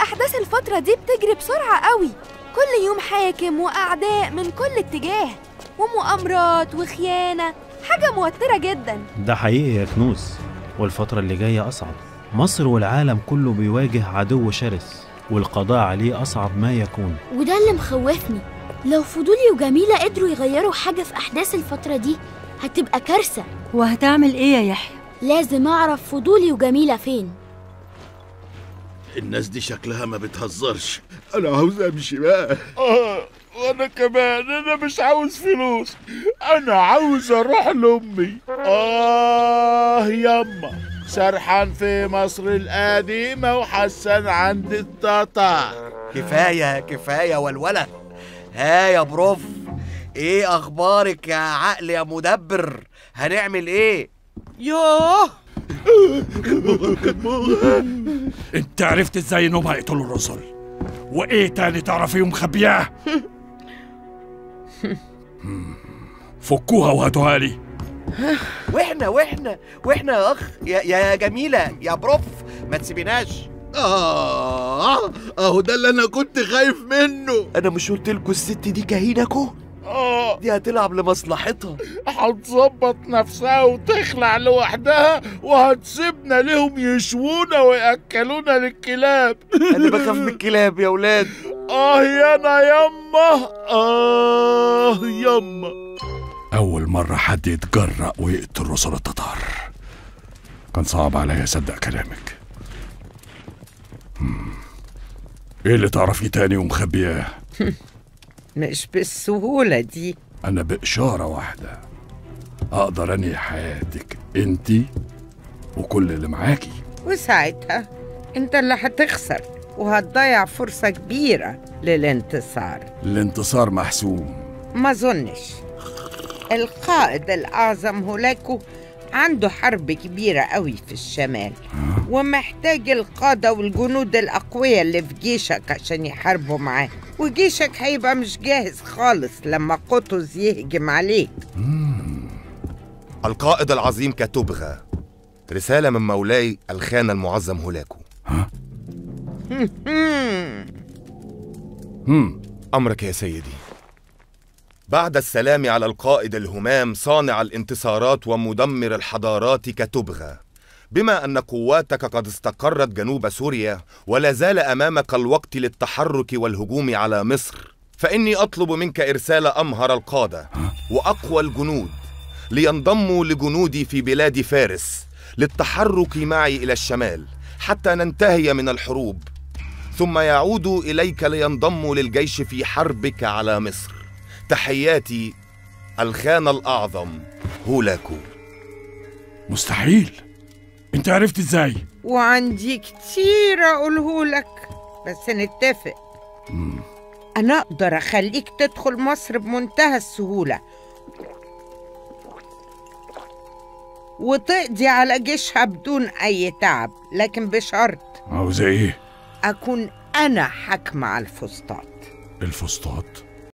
الأحداث الفترة دي بتجري بسرعة قوي، كل يوم حاكم وأعداء من كل اتجاه ومؤامرات وخيانة، حاجة موترة جدا. ده حقيقي يا كنوز، والفترة اللي جاية أصعب. مصر والعالم كله بيواجه عدو شرس، والقضاء عليه أصعب ما يكون. وده اللي مخوفني، لو فضولي وجميلة قدروا يغيروا حاجة في أحداث الفترة دي هتبقى كارثة. وهتعمل إيه يا يحيى؟ لازم أعرف فضولي وجميلة فين. الناس دي شكلها ما بتهزرش. أنا عاوز أمشي بقى. وأنا كمان، أنا مش عاوز فلوس، أنا عاوز أروح لأمي. يما سرحان في مصر القديمة وحسن عند التتار. كفاية كفاية ولولة. ها يا بروف، إيه أخبارك يا عقل يا مدبر؟ هنعمل إيه؟ يوه انت عرفت ازاي انهم هيقتلوا الرسل؟ وايه تاني تعرفيه مخبياه؟ فكوها وهاتوها لي. واحنا واحنا واحنا يا اخ يا جميله يا بروف، ما تسيبيناش. اهو ده اللي انا كنت خايف منه. انا مش قلت لكم الست دي كهينكو؟ دي هتلعب لمصلحتها، هتظبط نفسها وتخلع لوحدها وهتسيبنا لهم يشوونا ويأكلونا للكلاب. انا بخاف من الكلاب يا ولاد. يا انا يما، يما. اول مرة حد يتجرأ ويقتل رسل التتار. كان صعب عليا اصدق كلامك. ايه اللي تعرفيه تاني ومخبياه؟ مش بالسهولة دي. أنا بإشارة واحدة أقدر أنهي حياتك أنتي وكل اللي معاكي، وساعتها أنت اللي هتخسر وهتضيع فرصة كبيرة للانتصار. الانتصار محسوم. ما ظنش. القائد الأعظم هولاكو عنده حرب كبيرة قوي في الشمال، ومحتاج القادة والجنود الأقوياء اللي في جيشك عشان يحاربوا معاه، وجيشك هيبقى مش جاهز خالص لما قطز يهجم عليك. القائد العظيم كتبغا، رسالة من مولاي الخان المعظم هولاكو. أمرك يا سيدي. بعد السلام على القائد الهمام صانع الانتصارات ومدمر الحضارات كتبغا، بما أن قواتك قد استقرت جنوب سوريا ولا زال أمامك الوقت للتحرك والهجوم على مصر، فإني أطلب منك إرسال أمهر القادة وأقوى الجنود لينضموا لجنودي في بلاد فارس للتحرك معي إلى الشمال حتى ننتهي من الحروب، ثم يعودوا إليك لينضموا للجيش في حربك على مصر. تحياتي، الخان الأعظم هولاكو. مستحيل، انت عرفت ازاي؟ وعندي كتير اقولهولك، بس نتفق. انا اقدر اخليك تدخل مصر بمنتهى السهولة وتقضي على جيشها بدون اي تعب، لكن بشرط. عاوزة ايه؟ اكون انا حاكمة على الفسطاط. الفسطاط؟